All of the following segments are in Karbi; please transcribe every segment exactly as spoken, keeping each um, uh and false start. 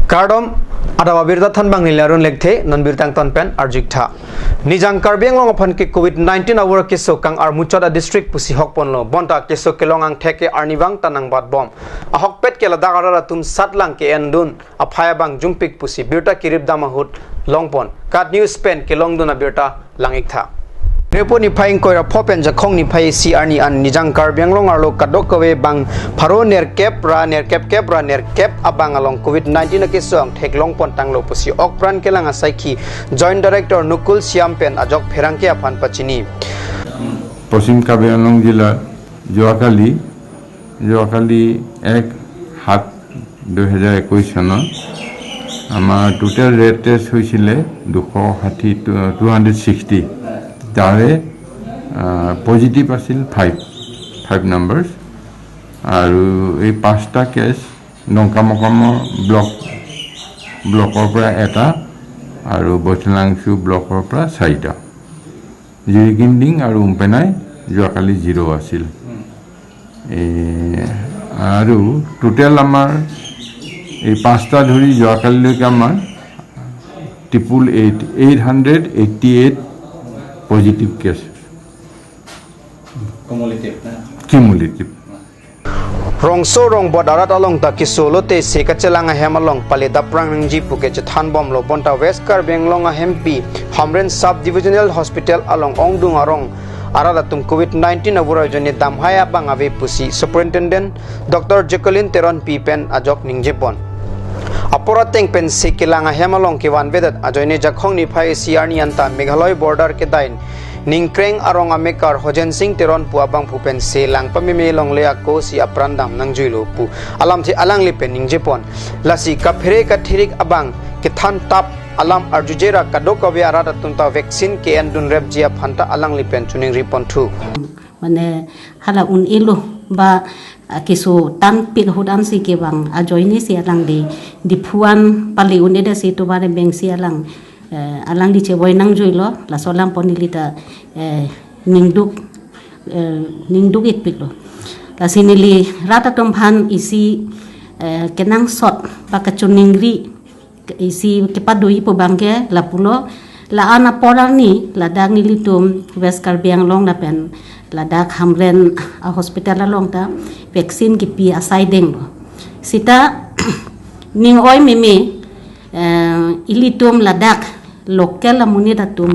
Kardom, adap abirta thanbang neli Arun Lekthe, non birta angton pen arju-ik tha. Nijang Karbi Anglong aphan ke covid nineteen avur keso kang-armuchot adistrict pusi hokponlo, bonta keso kelong angthek ke arnivang ta nangbatbom. Ahokpet ke ladak arat atum satlang ke-endun aphai abang jumpik pusi birta kirip dam ahut longpon. KAT News pen kelongdun abirta lang-ik tha. Repo niphai ingkoi ra pho pen Jakhong niphai isi arni an Nijang Karbi Anglong arlo kadokave bang pharo nerkep ra nerkep kep ra nerkep abang along covid nineteen akeso angthek longpon tanglo pusi okpran kelang asaikhi Joint Director Nukul Siam pen ajok pherangke aphan pachini. পশ্চিম কাৰ্বি আংলং জিলাত যোৱাকালি যোৱাকালি এক সাত দুহেজাৰ একৈছ চনত আমাৰ টোটেল rate test হৈছিলে দুশ ষাঠি, টু হাণ্ড্ৰেড ছিক্সটি। তাৰে পজিটিভ আছিল ফাইভ, ফাইভ নাম্বাৰ্ছ। আৰু এই পাঁচটা কেছ ডংকামকামৰ ব্লক, ব্লকৰ পৰা এটা আৰু বৈঠলাংচু ব্লকৰ পৰা চাৰিটা। জিৰিকিনডিং আৰু উম্পেনাই যোৱাকালি জিৰ' আছিল। এই আৰু টোটেল আমাৰ এই পাঁচটা ধৰি যোৱাকালিলৈকে আমাৰ triple eight, eight hundred eighty eight positive case. Cumulative na? Cumulative. Rongso rongbot arat along ta keso lote se kachelang ahem along pale daprang nangji pu ke chethanbomlo, bonta West Karbi Anglong ahempi Hamren Sub Divisional Hospital along ongdung arong arat atum covid nineteen avur ajoine damhai abang ave pusi Superintendent Doctor Jacqueline Teronpi pen ajok ningjepon. Apor ateng pen se kelang ahem along kevanvedet ajoine Jakhong niphai isi arni anta Meghalaya border kedai Ningkreng arong amekar Hojen Sing Teron pu abangphu pen se lang pameme longle ako si apran dam nangjuilo pu alamthe alangli pen ningjepon. Lasi kaphere kathirik abang kethan tap alam arjuje ra kadokave arat atum ta vaccine ke-endun repji aphan ta alangli pen choningri ponthu. Mane hala un-elo ba, ah, keso tangpik ahut ansi kevang ajoine si alangli Diphu an pale un-edet si tovar beng si alang, eh, alangli chevoi nangjuilo, laso alam pu neli ta, eh, ningduk, eh, ningduk-ikpiklo. Lasi neli rat atum aphan isi, eh, kenangsot ba kachoningri isi kepadoji pu abangke lapulo, la-an apor arni ladak nelitum West Karbi Anglong lapen ladak Hamren a-hospital along ta vaccine kepi asai denglo. Sita ning oi meme, eh, ilitum ladak local amonit atum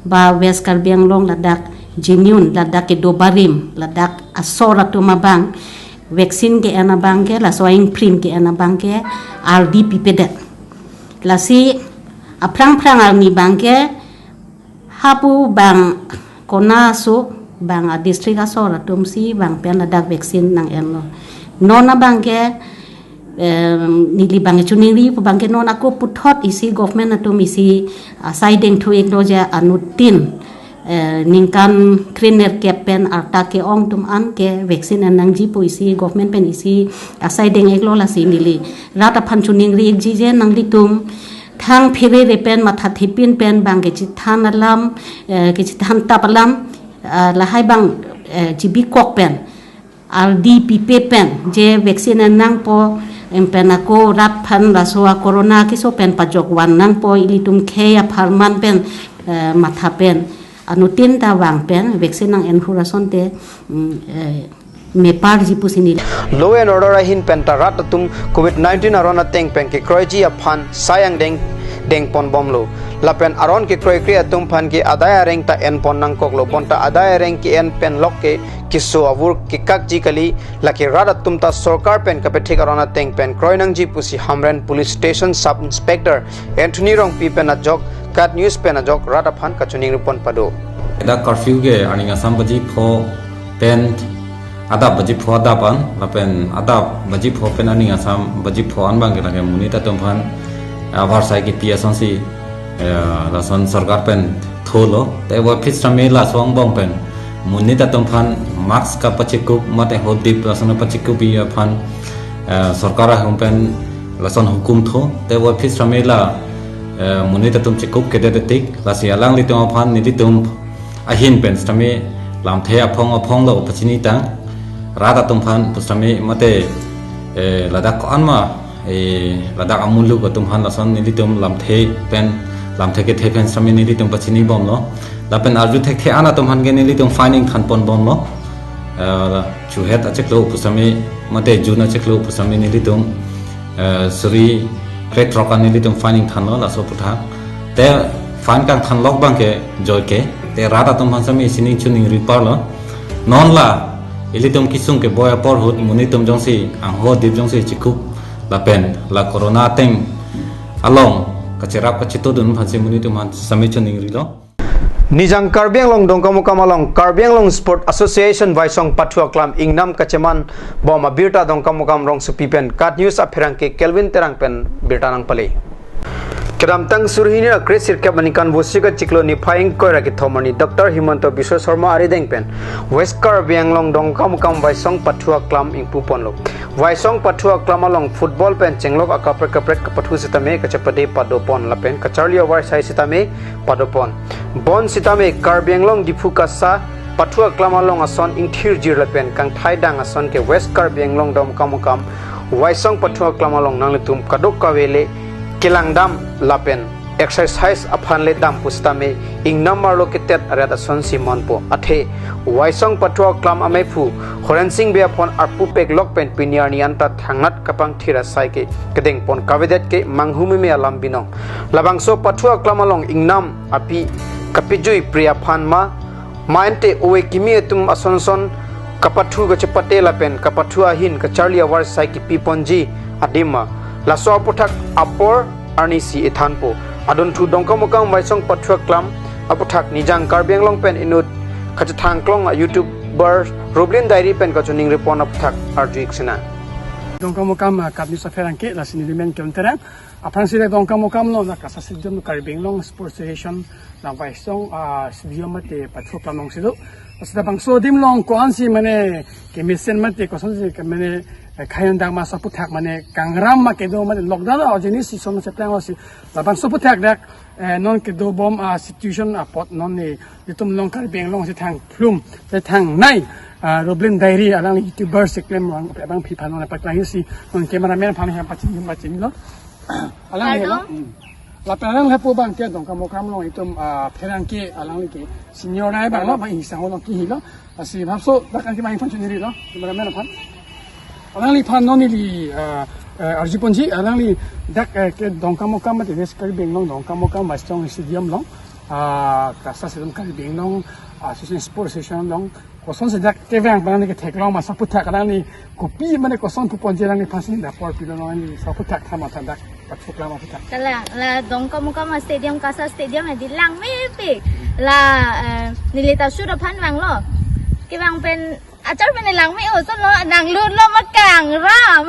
ba West Karbi Anglong ladak genuine, ladak kedo barim, ladak asor atum abang vaccine ke-en abangke, laso ingprim ke-en abangke ardi pipedet. Lasi aphrang phrang arni abangke hapu bang kona aso bang a-district asor atum si bang pen ladak vaccine nang-enlo. Non abangke, em, neli bang choningri pu abangke non ako puthot isi government atum isi, ah, asai dengthu-iklo je anuttin, eh, ningkan krenerkep pen arta ke-ong atum an ke vaccine en nangji pu isi government pen isi asai deng-iklo, lasi neli rat aphan choningri-ikji je nanglitum thang pherere pen mathathepin pen bang kechethan alam, eh, kechethan tap alam, eh, lahai bang, eh, chibikok pen ardi pipe pen je vaccine en nangpo, em, pen ako rat aphan laso a-corona keso pen pajok van nangpo, ilitum khei apharman pen, eh, matha pen anuttin ta vang pen vaccine nang-enhur asonte, mm, eh, meparji pusi neli. Law and order ahin pen ta rat atum covid nineteen aron ateng pen kekroiji aphan sai angdeng dengponbomlo. Lapen aron kekroikre atum aphan ke adai areng ta enpon nangkoklo, bonta adai areng ke-en pen lok ke keso avur kekakji kali, lake rat atum ta sorkar pen kapethik aron ateng pen kroi nangji pusi Hamren Police Station Sub Inspector Anthony Rongpi pen ajok KAT News pen ajok rat aphan kachoningri pon pado. Dak curfew ke arni asam baji pho pen adap baji pho adap an, lapen adap baji pho pen arni asam baji pho an abangke lake monit atum aphan, eh, avarsai kepi asonsi, eh, lason sorkar pen tholo. Te voiphit sitame laso angbong pen monit atum aphan mask kapachekup mate hodip lason pachekupji aphan, eh, sorkar ahum pen lason hukum tho. Te voiphit sitame la, eh, monit atum chekup kedet tik, lasi alanglitum aphan nelitum ahin pen sitame lamthe aphong aphonglo pachini tang. Rat atum aphan pusitame mate, eh, ladak ko-an ma Eh, ladak amuluk atum aphan lason nelitum lamthe pen, lamthe kethe pen sami nelitum pachini bomlo. Lapen arju thekthe an atum aphan ke nelitum fine ingthan pon bomlo. Eh, chuhet achiklo pusami, mate June achiklo pusami nelitum, eh, suri kre throk an nelitum fine ingthanlo, laso aphuthak. Te fine kangthan lok abang ke joike, te rat atum aphan sami sining chuning riparlo. Non la, ilitum kesung keboi apor ahut monit atum jongsi, angho adip jongsi chikup, lapen la corona ateng along kacherap kachetodun aphansi monit atum aphan sami chuning rilo. Nijang Karbi Anglong Dongkamukam along Karbi Anglong Sport Association Vaisong Pathu Aklam ingnam kacheman bom abirta Dongkamukam rongsopi pen KAT News apherangke Kelvin Terang pen birta nangpale. Kedamtang suri hini ra kre sirkep aningkan Vosik achiklo niphai ingkoi ra kethom arni Doctor Himanta Biswa Sarma arideng pen West Karbi Anglong Dongkamukam Vaisong Pathu Aklam ingpu ponlo. Vaisong Pathu Aklam along football pen chenglok akaprek kaprek kapathu sitame kachepade pado pon lapen kacharli avar sai sitame pado pon. Bonsitame Karbi Anglong Diphu KASA Pathu Aklam along ason ingthirjir lapen kangthai dang ason ke West Karbi Anglong Dongkamukam Vaisong Pathu Aklam along nanglitum kadokave le kelangdam lapen exercise aphan le dam pusitame ingnam arlo ketet aret asonsi manpo. Athe Vaisong Pathu Aklam amephu Horensing Bey aphan arpu peklok pen pini arni anta thangnat kapangthir asai ke kedeng pon kavedet ke manghumeme alam binong. Labangso Pathu Aklam along ingnam api kapejui pri aphan ma, ma ante ove kimi atum asonson kapathu kachepate lapen kapathu ahin kacharli avar sai kipi ponji adim ma, laso aphuthak apor arnisi ithanpo. Adunthu Dongkamukam Vaisong Pathu Aklam aphuthak Nijang Karbi Anglong pen inut kachethang klong a-YouTuber Roblin Diary pen kachiningri pon aphuthak arju-ik sinang. Dongkamukam, ah, KAT News apherangke, lasi neli men Kelvin Terang. Aphrangsi le Dongkamukam along la KASA Stadium, Karbi Anglong Sports Association la Vaisong, ah, Stadium mate Pathu Aklam alongsi do. Lasi labangso adim along ko-ansi mane kemesen mate kosonsi ke mane, eh, khayang dang ma laso aphuthak mane kangram ma kedo mane lockdown ajoine si son seplanglo si labangso aphuthak dak, eh, non kedo bom a-situation apot non ne itum along Karbi Anglong si thang plum, si thangnei, ah, Roblin Diary alangli YouTuber si klem abang aphi aphan non paklangsi non cameraman aphan hem pachin hem pachinlo. Alangli lo. Pardon? Hmm. Lapen alangli lapu abang ke Dongkamukam along itum, ah, pherangke alangli ke senior nai abang lo, abang ingsang along kihilo. Lasi hapso dak an ke abang aphan chinirilo, cameraman aphan. Alangliphan non neli, ah, eh, arju ponji, alangli dak, eh, ke Dongkamukam mate West Karbi Anglong Dongkamukam Vaisong Stadium along, ah, KASA Stadium Karbi Anglong, ah, Association Sports Association along kosonsi dak kevang abang neli ketheklong ma laso aphuthak alangli kopi mane koson pu ponji alangliphansi dak apor pilo non neli laso aphuthak than ma than dak Pathu Aklam aphuthak. Kalang, la Dongkamukam Stadium, KASA Stadium edi langmepik. La, eh, neli ta shoot aphan vanglo. Kevang pen achar pen langme-o, sonlo, nanglutlo ma kangram.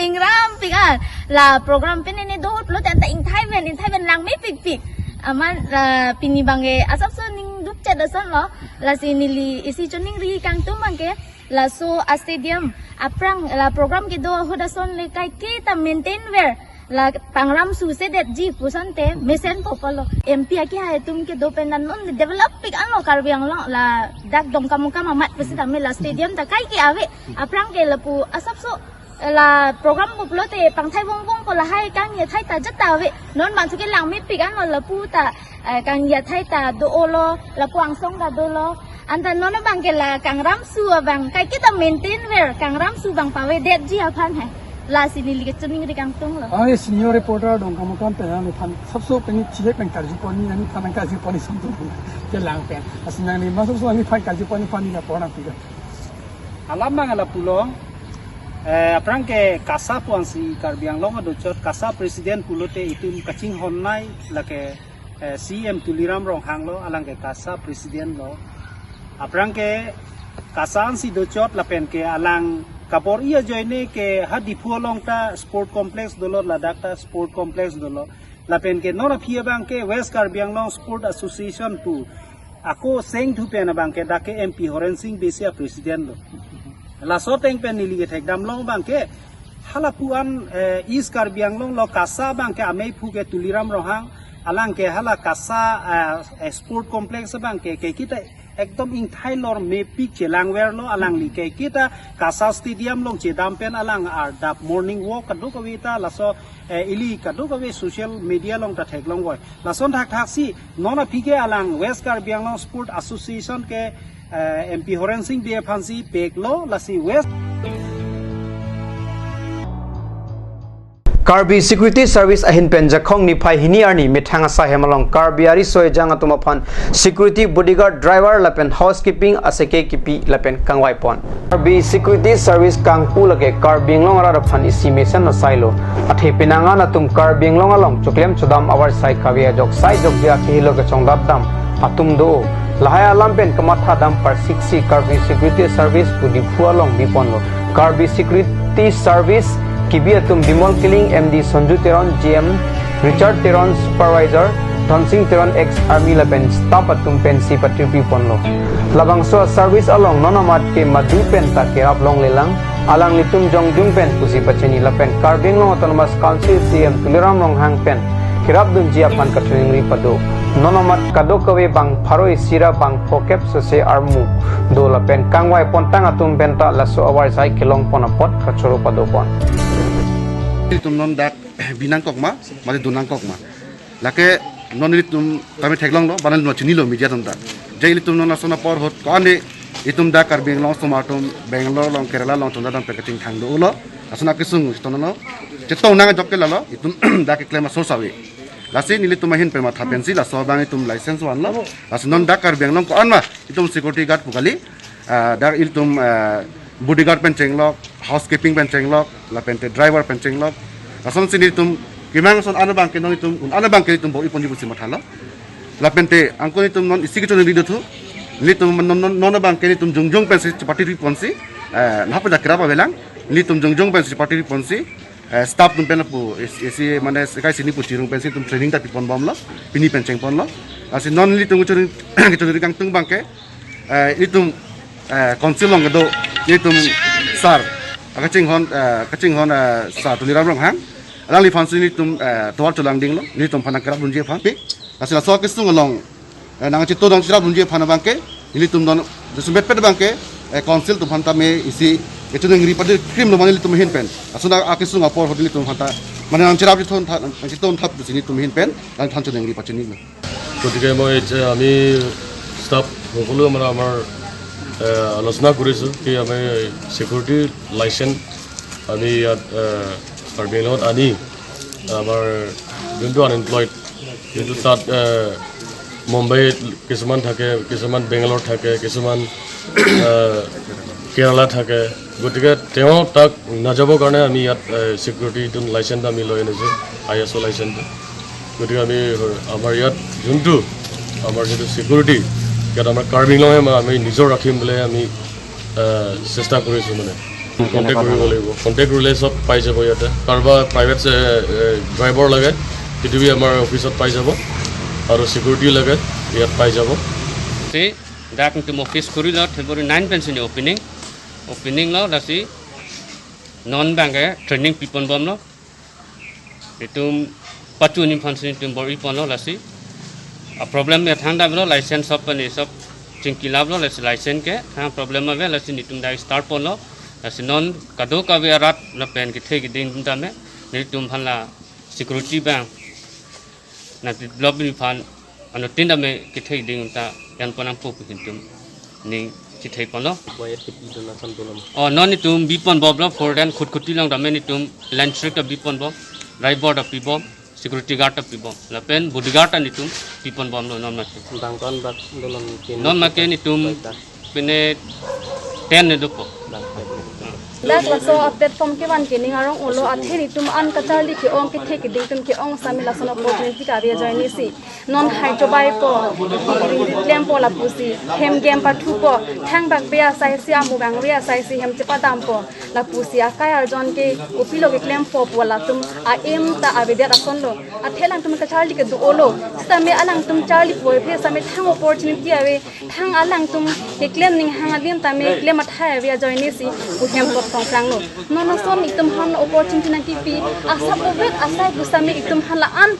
Ingrampik an. La program pen neli do ahut pulote anta ingthai pen, ingthai pen langmepikpik. Amat, la pini abang ke asapso ning dupchet asonlo. Lasi neli isi chiningri kangtung abang ke laso a-stadium aphrang la program kedo ahut ason le kaike ta maintain ver, la pangram susedetji pu asonte mesenpo pulo. M P akehai atum kedo pen non develop pik anlo Karbi Anglong, ladak Dongkamukam amat pusitame la stadium ta kaike ave. Aphrang ke lapu asapso la program pu pulote pangthai vongvongpo, lahai kangyathai ta jat ta ave. Non abang thu ke langmepik anlo, lapu ta, eh, kangyathai ta do-olo, lapu angsong ta dolo. Anta non abang ke la kangram su abang kaike ta maintain ver, kangram su abang pavedetji aphan hai. Lasi neli kachiningri kangtunglo. Ai senior reporter Dongkamukam pen alangphan asapso pen neli chihek nangkarju pon, neliphan nangkarju pon ason atum kelang pen. Lasi nangli ma asapso neliphan karju pon aphan neli lapuan nangpilo. Alam abang lapulo, eh, aphrang ke KASA pu-ansi Karbi Anglong adochot KASA president pulote itum kachinghon nai lake, eh, C M Tuliram Ronghang lo, alang ke KASA president lo. Aphrang ke KASA ansi dochot lapen ke alang kabor-i ajoine ke ha Diphu along ta sport complex dolo, ladak ta sport complex dolo. Lapen ke non aphi abang ke West Karbi Anglong Sport Association pu ako sengthu pen abang ke dak ke M P Horensing Bey si a-president lo. Laso ateng pen neli kethekdam long abang ke hala pu-an, eh, East Karbi Anglong lo KASA abang ke amephu ke Tuliram Ronghang, alang ke hala KASA, eh, eh, sport complex abang ke, ke kita Ekdom ingthai lor mepik chelangverlo alangli ke kita KASA Stadium along chedam pen alang ardap morning walk kadokave ta laso, eh, ili kadokave social media along ta theklongvoi. Lason thakthaksi non aphi ke alang West Karbi Anglong Sport Association ke, eh, M P Horen Sing Bey aphansi peklo lasi West Karbi Security Service ahin pen Jakhong niphai hini arni methang asai hem along Karbi ariso ejang atum aphan security, bodyguard, driver lapen housekeeping aseke kipi lapen kangvai pon. Karbi Security Service kangpu lake Karbi Anglong arat aphan isi mesen asailo. Athe penang an atum Karbi Anglong along choklem chodam avarsai kave ajok sai jokja kehelo kechongdat dam atum do. Lahai alam pen kamatha dam parsiksi Karbi Security Service pu Diphu along biponlo. Karbi Security Service kibi atum Bimal Killing, M D Sanju Teron, G M Richard Teron, Supervisor Dhonsing Teron, ex army lapen staff atum pensi patirpi ponlo. Labangso service along non amat ke madu pen ta kerap longlelang, alanglitum jongjung pen pusi pachini lapen Karbi Anglong Autonomous Council C E M Tuliram Ronghang pen kerapdunji aphan kachiningri pado. Non amat kadokave bang pharo isi ra bang phokep sose armu do lapen kangvai pontang atum pen ta laso avarsai kelong pon apot kachoro pado pon. Ilitum non dak binangkok ma, mate dunangkok ma. Lake non ilitum tame theklonglo, bana non chinilo media atum ta. Je ilitum non lason apor ahut ko-an de itum dak Karbi Anglong osomar atum Bangalore along, Kerala along chonda dam pen kachingthang dolo. Lason akesung chitonlo. Chetong nang ajok ke lalo, itum dak keklem a-source ave. Lasi nelitum ahin pen matha pensi laso abang itum license vanlo. Lasi non dak Karbi Anglong ko-an ma itum security guard pu kali, ah, dak ilitum, ah, bodyguard pen chenglok, housekeeping pen chenglok, lapente driver pen chenglok. Lasonsi nelitum kemang ason ano abang ke non itum, un ano abang ke itum bor-i ponji pusi mathalo. Lapente angko nelitum non isi kechoningri dothu. Nelitum non, non, non abang ke nelitum jongjung pensi chepatirpi ponsi, eh, nahap dak kerap avelang. Nelitum jongjung pensi chepatirpi ponsi, eh, staff atum pen lapu, isi, isi mane sekai sini pu chirung pensi itum training ta piponbomlo, pini pen chengponlo. Lasi non nelitum kechoningri, kechoningri kangtung abang ke, eh, itum, eh, council along kedo, itum sir, akachinghon, eh, kachinghon, eh, sir Tuliram Ronghang, alangliphansi nelitum, eh, tovar cholangdinglo, nelitum aphan nangkerapdunji aphan. Lasi laso akesung along, eh, nangchetong nangcherapdunji aphan abang ke, nelitum non, jasemet pet abang ke, eh, council atum aphan tame isi, kechoningri pado krimlo mane nelitum ahin pen. Lason akesung apor ahut nelitum aphan ta, mane nangcherap chetong tha, nangchetong thap pusi nelitum ahin pen, nangthan choningri pachinilo. গতিকে মই এতিয়া আমি ষ্টাফ সকলোৱে মানে আমাৰ, এ, আলোচনা কৰিছোঁ কি আমি ছিকিউৰিটি লাইচেন্স আমি ইয়াত, এ, কাৰ্বি আংলঙত আনি আমাৰ যোনটো আনএমপ্লয়ড, যোনটো তাত, এ, মুম্বাইত কিছুমান থাকে, কিছুমান বেংগালোৰ থাকে, কিছুমান, এ, কেৰালা থাকে। গতিকে তেওঁ তাক নাযাবৰ কাৰণে আমি ইয়াত, এ, ছিকিউৰিটিটো লাইচেন্স আমি লৈ আনিছোঁ, আই এছ অ' লাইচেন্সটো। গতিকে আমি আমাৰ ইয়াত যোনটো আমাৰ যিটো ছিকিউৰিটি, ইয়াত আমাৰ কাৰ্বি আংলঙে মা-, আমি নিজৰ ৰাখিম বুলি আমি, এ, চেষ্টা কৰিছোঁ মানে। কণ্টেক্ট কৰিব লাগিব, কণ্টেক্ট কৰিলে চব পাই যাব ইয়াতে। কাৰোবাৰ প্ৰাইভেট, এ, এ, ড্ৰাইভাৰ লাগে, সেইটো বি আমাৰ অফিচত পাই যাব, আৰু ছিকিউৰিটি লাগে, ইয়াত পাই যাব। Si, dak nelitum office kurilo, February nine pensi ne opening. Opening lo, lasi non abang ke training piponbomlo. Itum pachunji aphansi itum bor-i ponlo lasi. A problem ya thang damlo, license sop pani sop chingkilaplo, lasi license ke thang problem ave, lasi nelitum dak start ponlo. Lasi non kadokave arat lapen kethe keding atum tame, nelitum aphan la security abang nangdevelop pini aphan anuttin tame kethe keding ta yan pon nangpo pu itum ning chethek ponlo. Wire kepi dona san dolam. Oh, non itum biponbomlo, four lane Khatkhati along tame itum lane strict ta biponbom, driver ta pibom, security guard ta pibom, lapen bodyguard ta itum piponbomlo non mate. Bang ko-an bak dolam ke? Non mate itum baita pine ten ne dopo. Bang. Dak laso a-platform kevan ke ning arong-olo, athe nelitum an kacharli ke-ong kethe keding atum ke-ong sami lason opportunity kave ajoine si. Non hai chobaipo, ring ring klempo lapusi, hem gem pathupo, thangbak ave asai si, amu bang ave asai si, hem chepadampo lapusi, akai arjon ke kopilo keklempo pu latum a-aim ta avedet asonlo. Athe alangtum kacharli kedo-olo. Sitame alangtum charli puvoiphit sitame thang opportunity ave, thang alangtum keklem ning hang adim tame klem athai ave ajoine si, pu hem kot Tongprang lo. Non ason itum aphan opportunity nangkipi. Asap ovet asai pusitame itum aphan la-an,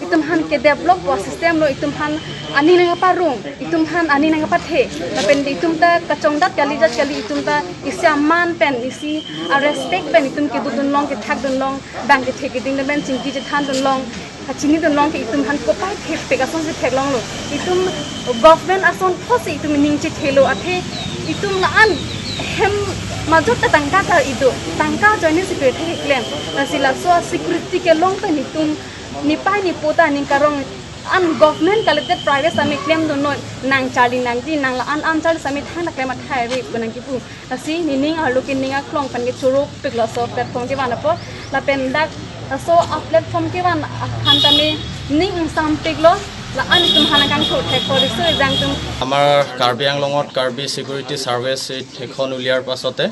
itum aphan ke develop po system lo, itum aphan aning nangparong, itum aphan aning nangpathe. Lapen itum ta kachongdat kali jat kali, itum ta isi aman pen, isi a respect pen itum kedodun long, kethakdun long, bang kethe keding lapen chingki chethandun long, kachinidun long ke itum aphan kopai thepik asonsi theklong lo. Itum government ason apotsi itum ning chethelo, athe itum la-an hem majok ta tangka kar-ido, tangka ajoine si pirthe keklem. Lasi laso security kelong pen itum nepei nepo ta aning karong an government collected private sami klemdun noi, nang charli nangji, nang la-an an charli sami thang ta klem athai ave pu nangkipu. Lasi nening arlo ke ning aklong pen ke choropik laso platform kevan apot, lapen dak laso a platform kevan aphan tame ning ingsampik lo, la-an itum aphan kangthur thek kori so ejang tum. আমাৰ কাৰ্বি আংলঙত Karbi security service eight এখন উলিওৱাৰ পাছতে,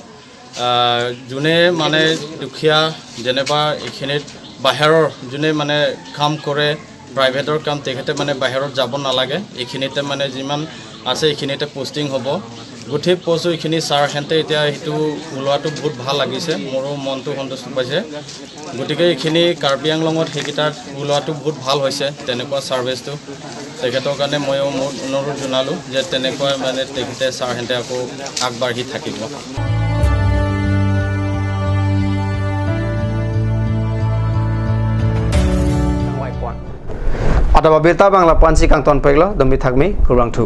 আহ, যোনে মানে দুখীয়া, যেনিবা এইখিনিত বাহিৰৰ যোনে মানে কাম কৰে, প্ৰাইভেটৰ কাম, তেখেতে মানে বাহিৰত যাব নালাগে। এইখিনিতে মানে যিমান আছে এইখিনিতে পোষ্টিং হ'ব। গোটেই পোষ্ট এইখিনি ছাৰহেঁতে এতিয়া সেইটো ওলোৱাটো বহুত ভাল লাগিছে, মোৰো মনটো সন্তুষ্ট পাইছে। গতিকে এইখিনি কাৰ্বি আংলঙত সেইকেইটাত ওলোৱাটো বহুত ভাল হৈছে, তেনেকুৱা ছাৰ্ভিচটো। তেখেতৰ কাৰণে ময়ো মোৰ অনুৰোধ জনালোঁ যে তেনেকুৱা মানে তেখেতে ছাৰহেঁতে আকৌ আগবাঢ়ি থাকিব। Adap abirta abang la-ansi kangtonpiklo, dumi thakmi, kurvangthu.